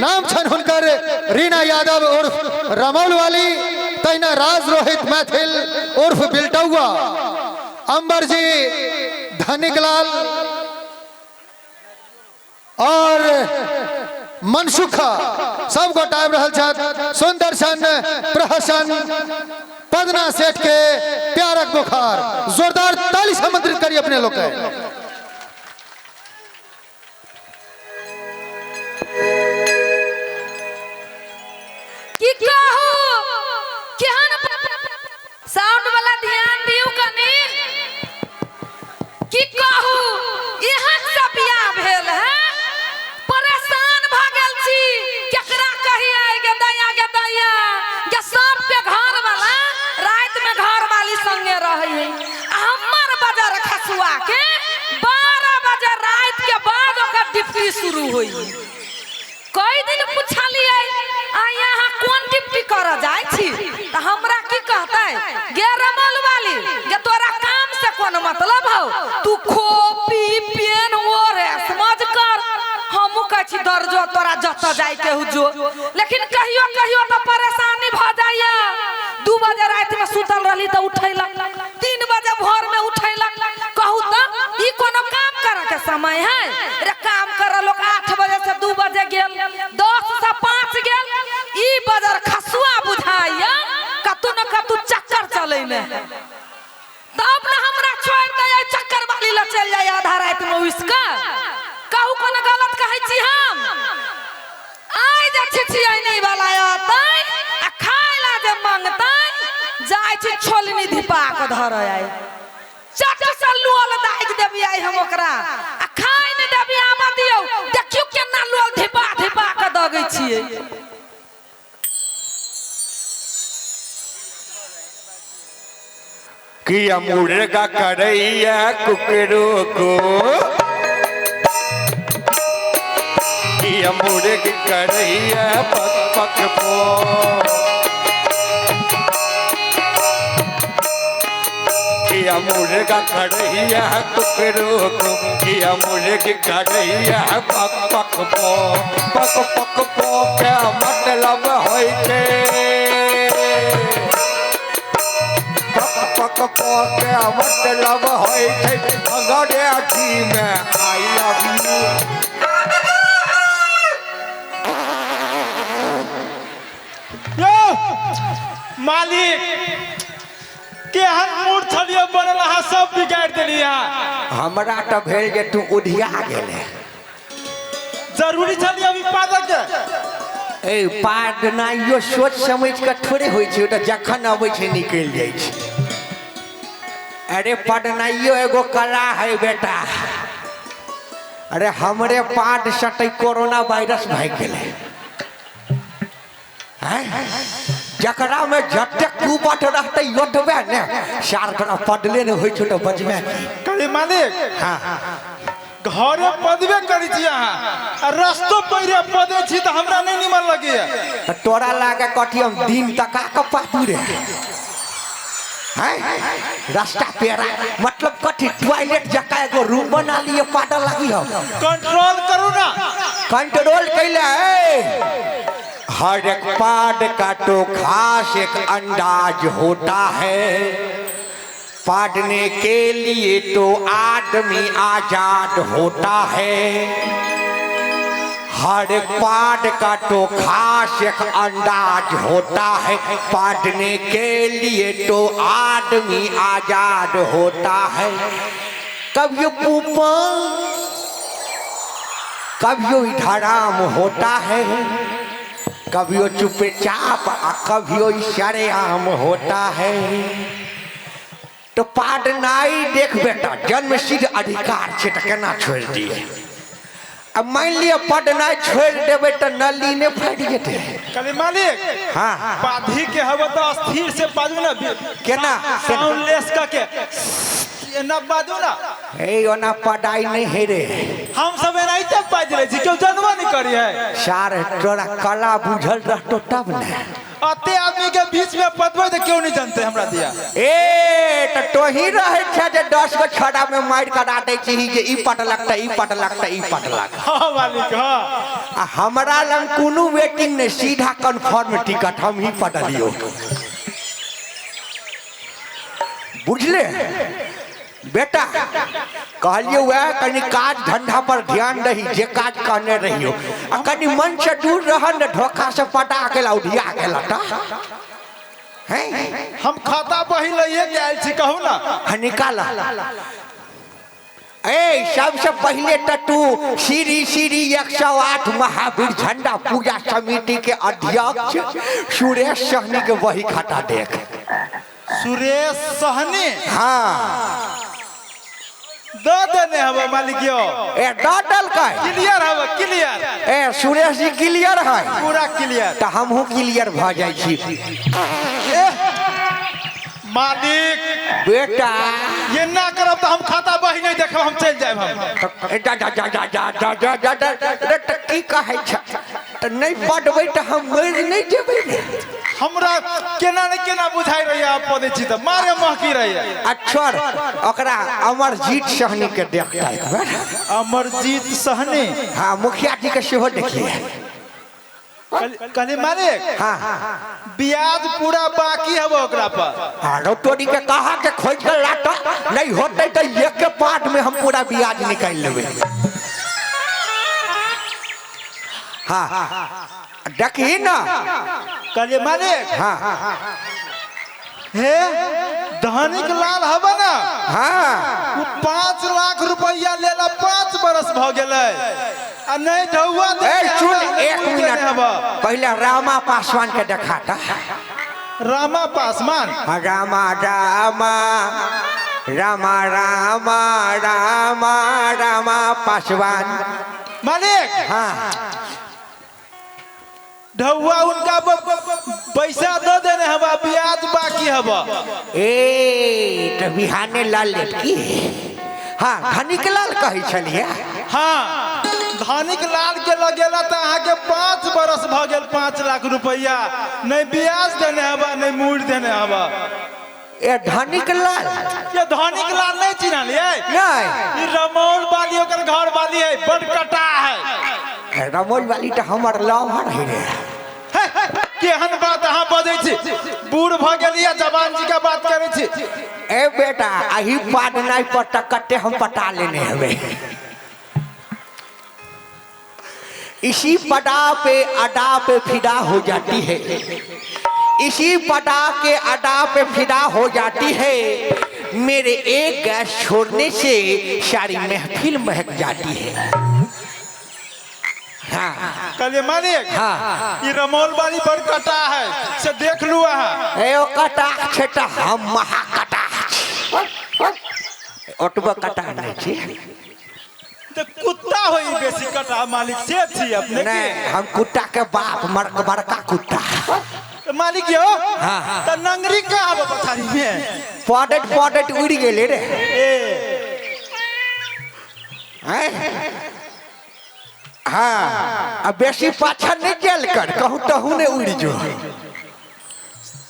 नाम छन हुनकर रीना यादव उर्फ रमौल वाली, तहिना राज रोहित मैथिल उर्फ बिलटौआ, अंबर जी धनिकलाल और मनसुखा सब गोटा आबि रहल छथि। सुंदर सन प्रहसन पदना सेठ के प्यारक बुखार, जोरदार ताली से आमंत्रित करिए अपने लोग के। की कहू केहन साउंड वाला ध्यान दियौ कनी। की कहू एहन से बियाह भेल है, परेशान भ गेल छी। केकरा कहियै गे दैया गे दैया गे, सबके घर वाला राति में घर वाली संगे रहै है, आ हमर बजर खसुआ के 12 बजे राति के बाद ओकर ड्यूटी शुरू होई। कई दिन पुछलियै आ यहाँ कोन ड्यूटी करऽ जाइ छी, तऽ हमरा की कहतै गे रमौल वाली गे तोरा काम से कोन मतलब हौ, तू खो पी पेन ओढ़े समझ कर। हमहूँ कहै छी दर्जो तोरा जतऽ जाइके हु जो, लेकिन कहियो कहियो तऽ परेशानी भऽ जाइया। 2 बजे राति में सुतल रहली तऽ उठैलक, 3 बजे भोर में उठैलक। कहू तऽ ई कोनो काम करे के समय है रे? काम करे लोग 8 बजे से 2 बजे गेल, 10 से 5 गेल। ई बजर खसुआ बुझाइया कतू न कतू चक्कर चलै ने, तब न हमरा छोड़ि दैया चक्कर वाली लग चलि जाइया आधा राति में उठि कऽ। कहू कोनो गलत कहै छी हम? आइ जे छिछियैनी वाला अतै आ खाय ला जे मंगतै, जाइ छी छोलनी धिपा कऽ धरऽ, आइ चट से लोल दागि देबियै आइ हम ओकरा, आ खाय नहि देबियै। आबऽ दियौ, देखियौ केना लोल धिपा धिपा कऽ दगै छियै। किया मुर्गा करैया कुकरो को, किया मुर्ग करैया पक पक पो, किया मुर्गा करैया कुकरो को, किया मुर्ग करैया पक पक पो, पक पक पो के मतलब होइ छै, पक पक पो के मतलब होइ छै अंग्रेजी में I love you. यौ मालिक केहन मूर्ख छलियै बनल, अहाँ सब बिगाड़ि देलियै। हमरा तऽ भेल जे तू उधिया गेलै। जरूरी छलियै अभी पादक के। ए पाडनाइयो सोच समझ के थोड़े होइ छै, ओ तऽ जखन अबै छै निकलि जाइ छै। अरे पढ़नाइयो एगो कला है बेटा। अरे हमरे पाठ से तऽ कोरोना वायरस भागि गेलै। हैं? जकरा में जतेक कुबट रहतै ओतबे ने सार तोरा पढ़ले नहि होइ छौ तऽ बजबे की। कहली मालिक हाँ घरे पदबे करै छी अहाँ आ रस्तो पैरे पदे छी तऽ हमरा नहि निमन लगैया। तऽ तोरा लागे कथी हम दिन तका कऽ पादू रे? हैं? रास्ता पेरा मतलब कथी टॉयलेट जका एगो रूम बना लिए पाडल लागी हम। कंट्रोल करू ना। कंट्रोल कैले है। हर एक पाद का तो खास एक अंदाज होता है, पाडने के लिए तो आदमी आजाद होता है। हर एक पाद का तो खास एक अंदाज होता है, पाडने के लिए तो आदमी आजाद होता है। कभी पूपा कभी धराम होता है, कभी चुपचाप आ कभी सरेआम होता है। तो पाडनाई देख बेटा जन्म सिद्ध अधिकार छै तऽ केना छोड़ि दिए। आ मानि लिअ पढ़नाइ छोड़ि देबै तऽ नली नहि फाटि जेतै। कहली मालिक हाँ बाधी के हवे तऽ स्थिर से बाजू ना। केना? साउंड लेस क के एना बाजू ना। हे ओना पढ़ाई नहीं है रे। हम सब एनाहिते बाजि लै छी, केओ जानबो नहीं करी है। सार तोरा कला बुझल रहतो तब ने। अते आदमी के बीच में पदबै तऽ केओ नहीं जानते हमरा दिया। ए तऽ तोही रहै छै जे 10 गो छड़ा में मारि करा दै छी जे ई पटलक तऽ ई पटलक तऽ ई पटलक। हाँ मालिक हाँ। आ हमरा लग कोनो वेटिंग नहीं, सीधा कंफर्म टिकट हम ही पटलियो। बुझले बेटा? कहलियो वएह कनि काज धंधा पर ध्यान दही, जे काज कहने रहियो, आ कनि मन से दूर रह ने, धोखा से पटा गेला उधिया गेला त हैं। हम खाता बही लइए के आयल छी, कहू ना। हाँ निकाल। ए सबसे पहले त तू श्री श्री 108 महावीर झंडा पूजा समिति के अध्यक्ष सुरेश सहनी के वही खाता देख। सुरेश सहनी? हाँ। द देने हवा मालिक यो। ए द देलकै। क्लियर हवा, क्लियर। ए सुरेश जी क्लियर है? पूरा क्लियर। त हमहूँ क्लियर भ जाइ छी। मालिक बेटा ये ना करब त हम खाता बही नहीं देखब, हम चलि जायब। हम जा जा जा जा जा जा जा जा जा त की कहै छ? त नहीं पढ़बै त हम मरि नहीं जेबै ने। हमरा केना ने केना बुझाइ रही आप पदै छी त मारे महकी रही। अच्छा ओकरा अमरजीत सहनी के देखता एक बार। अमरजीत सहनी? हाँ मुखिया जी के सेहो देखिए। कहली मालिक हाँ ब्याज पूरा बाकी है ओकरा पर। हाँ तोरी के कहा के खोज के लाटा नहीं होते तो एक के पार्ट में हम पूरा ब्याज निकाल लेबे। हाँ देखी ना। कहलिए मालिक हाँ हे धनिक लाल हवा ना। हाँ वो 5 लाख रुपया लेला 5 बरस भ गेलै आ नहीं ढौआ दे। ए सुन 1 मिनट, पहले रामा पासवान के देखा था। रामा पासवान? रामा रामा रामा रामा रामा रामा पासवान। मालिक हाँ ढौआ उनका पैसा दे देने हवा, ब्याज बाकी हवा। ए तो बिहाने लाल लेटकी। हाँ धनिक लाल कहै छलियै। हाँ धनिक लाल के लगेला तो अहाँ के 5 बरस भ गेल, 5 लाख रुपया नहीं ब्याज देने हवा नहीं मूड़ देने हवा। ए धनिक लाल? ये धनिक लाल नहीं चिन्हलियै? नहीं। ई रमौल वाली ओकर घर वाली है, बड़ कटा है। रमौल वाली तो हमर लवर है रे। केहन बात अहाँ बजै छी, बूढ़ भ गेलियै जवान जी के बात करै छी। ए बेटा अही पाद नहीं पर त कते हम पटा लेने हवे। इसी पदा पे अदा पे फिदा हो जाती है, इसी पदा के अदा पे फिदा हो जाती है, मेरे एक गैस छोड़ने से सारी महफिल महक जाती है। हाँ कहलिए मालिक हाँ ये रमौल वाली बड़ कटा है से देख लू अहाँ। ए ओ कटा छै त हम महा कटा ओतबा कटा नहीं छी। तो कुत्ता होई बेसी कटा मालिक से छी अपने नहीं, हम कुत्ता के बाप बड़का कुत्ता। तो मालिक यो हाँ तो नंगरी का आबो पछाड़ी में पॉडेट पॉडेट उड़ गेले रे। ए हैं हाँ अब बेसी पाछा नहीं गेल कर, कहूँ तहू ने उड़ जो।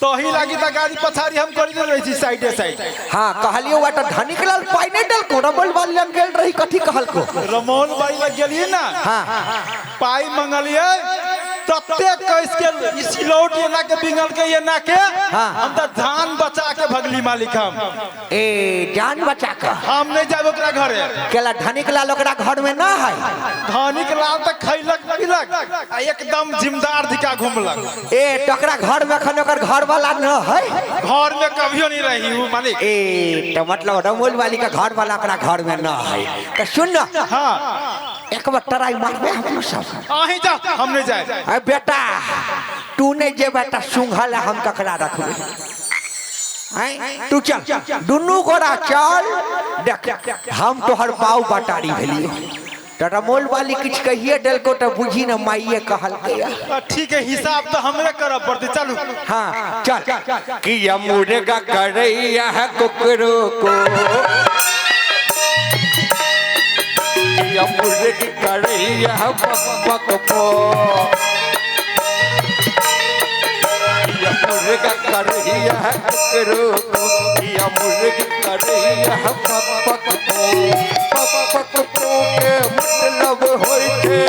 तही लागी त गाड़ी पछाड़ी हम करी दे रही छी साइडे साइड। हाँ कहलियो वा त धनिक लाल पाई नहीं डलको, रमौल वाली लग गेल रही कथी कहलको? रमौल वाली लग गेलिए ना। हाँ पाई मंगलिए तते कस के सिलौट एना के बिंगल के एना के। हाँ। हम त जान बचा के भगली मालिक हम। ए जान बचा के हम नहीं जाब ओकरा घरे। केला धनिक लाल ओकरा घर में ना है? धनिक लाल त खैलक पीलक आ एकदम जिम्मेदार दिका घुमलक। ए तकरा घर में अखन ओकर घर वाला न है? घर में कभियो नहीं रही हूँ मालिक। ए तो मतलब रमौल वाली का घर वाला ओकरा घर में न है। तो सुन ना। हाँ एक बार ट्राई मारबे हम सब। अहीं जा, हम नहीं जाए। अरे बेटा तू नहीं जेबे त सुंघल हम ककरा रखबे। तू चल दुनू गोरा चल, देख हम तोहर पाव बटारी भेलियो। तो रमौल वाली किछ कहिए देलको तो बुझी न माइये कहलकै। ठीक है हिसाब तो हमरे करब पड़तै, चलू। हाँ चल। कि मुर्गा करैया है कुकरो को, मुर्गी करैया पक पक पो, करैया ककरो को, किया मुर्गी करैया पक पक पो। पक पक पो के मतलब होइ छै,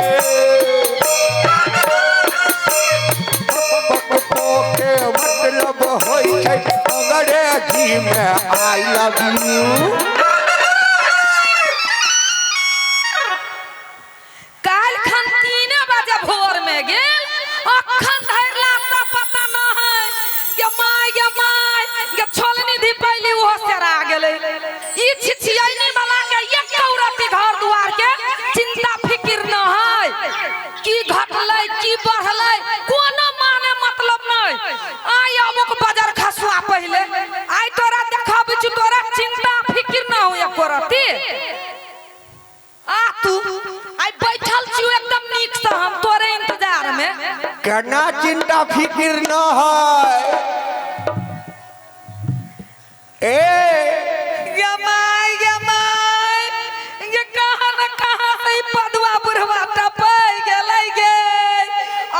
पक पक पो के मतलब होइ छै अंग्रेजी में I love you. काल्हि खन 3 बजे भोर में गेल, अखन धरि लाता पता न है। गे माय गे माय गे, छोलनी धिपैली ओहो सेरा गेलै। ई छिछियैनी वाला के एक रत्ती घर दुआर के चिंता फिकिर न है, की घटलै की बढ़लै कोनो माने मतलब नहीं। आइ अमुक बाजार खसुआ पहिले आइ तोरा देखाबै छी, तोरा चिंता फिकिर न हो एको रत्ती। आ तू आइ बैठल छी एकदम नीक से, हम तोरे इंतजार में। केना चिंता फिकिर न है? ए गे माय गे माय गे, कहाँ न कहाँ से ई पदुआ बुढ़वा टपै गेलै गे।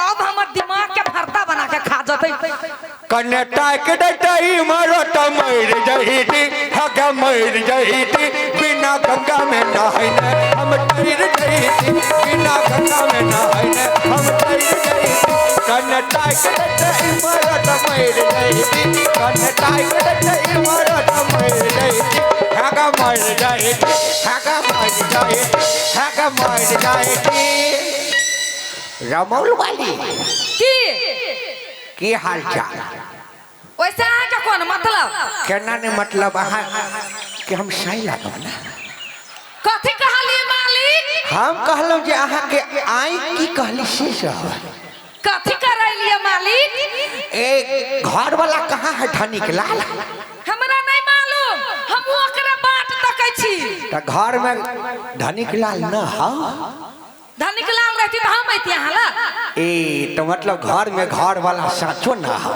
अब हमर दिमाग के भरता बना के खा जतै। कने टाक दई मारो त मर जहीती, हग मर जहीती, बिना गंगा में नहाइने हम तैर जहीती, बिना गंगा में नहाइने हम तैर जहीती। कने टाक दई मारो त मर जहीती, कने टाक दई मारो त मर जहीती, हग मर जहीती, हग मर जहीती, हग मर जहीती। रमौल वाली की की हाल चाल? वैसे अहाँके कोन मतलब? केना ने मतलब अहाँ के हम सही लागब ना? कथी कहलियै मालिक? हम कहलहुँ जे अहाँ के आई की कहली से सब। कथी करैलियै मालिक? ए घर वाला कहाँ है धनिक लाल? हमरा नहीं मालूम, हम ओकरे बाट तकै छी। त घर में धनिक लाल न हा? धनिक लाल रहती त हम अइती अहाँ लग। ए तो मतलब घर में घर वाला साचो न हा?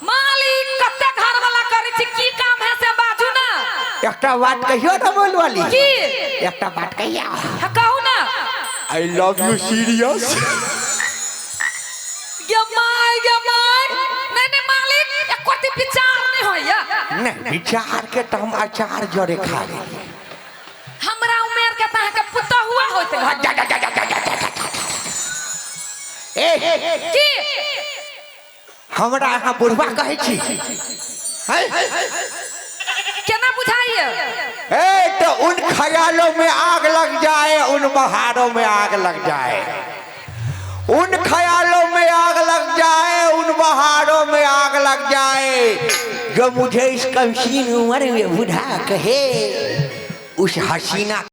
मालिक कते घर वाला करै छी, की काम है से बाजू ना। एकटा बात कहियो रमौल वाली? की? एकटा बात कहिया? हाँ, कहू ना। I love you serious. गे माय गे माय, नहीं नहीं मालिक एको रत्ती विचार नहीं होइया। नहीं विचार के तो हम अचार जरे खा रहे। हमरा उमेर के त अहाँके पुतहुआ होइत घर। ए की हमरा अहाँ बुढ़वा कहै छी? केना बुझाइए? ए तो उन ख्यालों में आग लग जाए, उन बहारों में आग लग जाए, उन ख्यालों में आग लग जाए, उन बहारों में आग लग जाए, जो मुझे इस कमसीन उम्र में बुढ़ा कहे उस हसीना